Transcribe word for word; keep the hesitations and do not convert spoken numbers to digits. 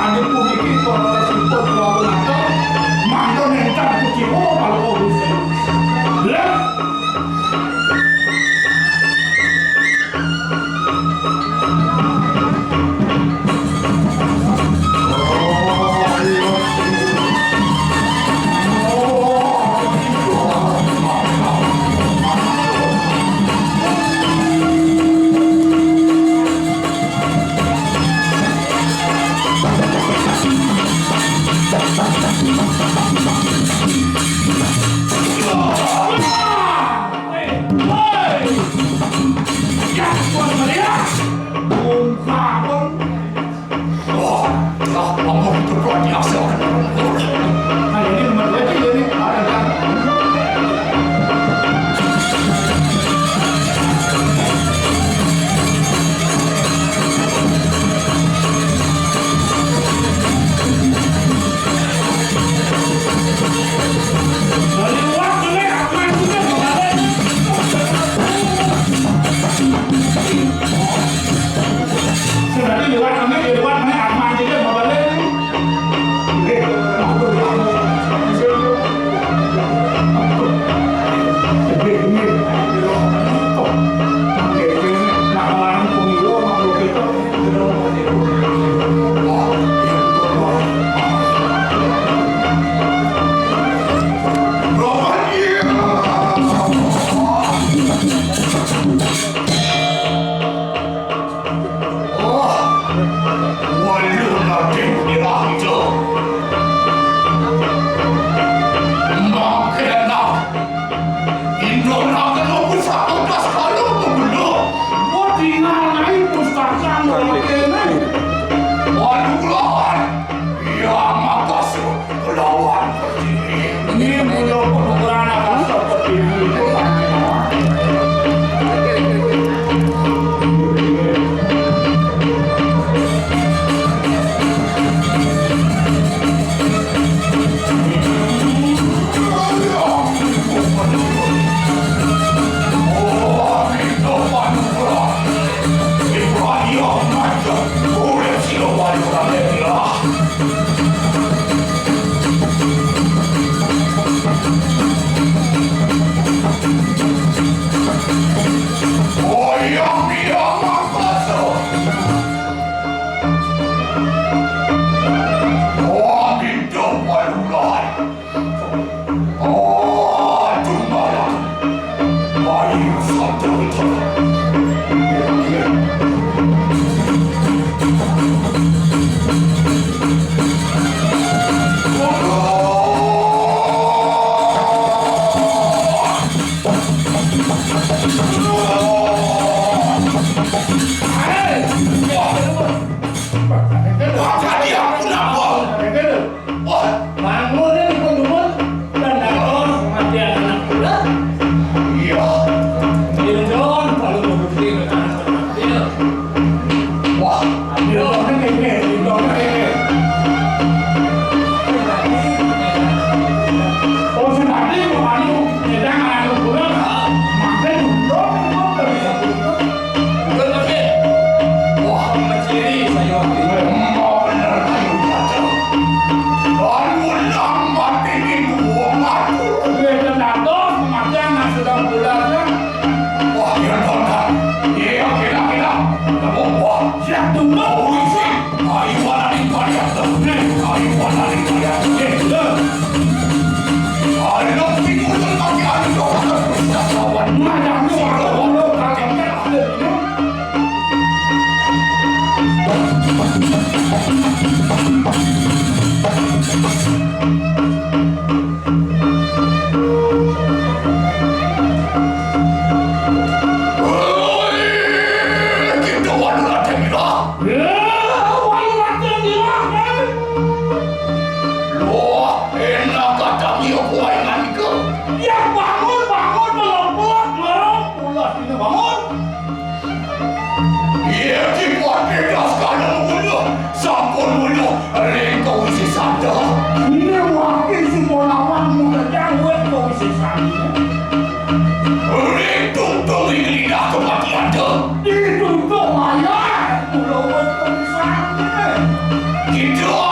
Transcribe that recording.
Puniki para sipun prabu nata, mangda nénten kuciwa paluka Gusti. Lah. Oh, walu nating dirahija. Mangkena Indra Nagara pusaka Baskara pemula. Wah, tinggal naik pustaka mangkena. Waduh, lawan. Iya, makasih. Kelawan Pertiwi. Ini mula penurunan atas Pertiwi. Wah, bangun deh, dukun-dukun. Dan datang kematian anak muda. Iya. Iya, Jon, kalau mau bukti dengan anak muda. Wah, iya, ini, ini, ini, ini. Oh, sing tadi mau anu, nyedang anak muda. Maksudnya, dukun, dukun, bisa dukun. Bener, Pak. Wah, menciri saya waktu itu. Memang bener, ayo, Raja. Baru undang mati minggu, wong ngatur. Weh, dan dados, kematian, nah, sedang bulannya. Wah, iya, Tuan. Iya, kena, kena. Kamu, wah. Siap, tunggu. Polisi. Ayo, mana nih, Pak, ya? Nih, ayo, mana nih, Pak, ya? Eh, iya. Loh, enak kata dia buai nganike. Ya, bangun, bangun, melok-melok, ngerok, ulah sini bangun. Iya, ki buat bebas kalau mulu, sampun mulu, ring kau isi sanda. Ini wakil si Bonawan muda jangwet kau isi sanda. Ring tungtung ring lidah kematian tu. Ditungtung mayat, mulu wet kau isi sanda. Kita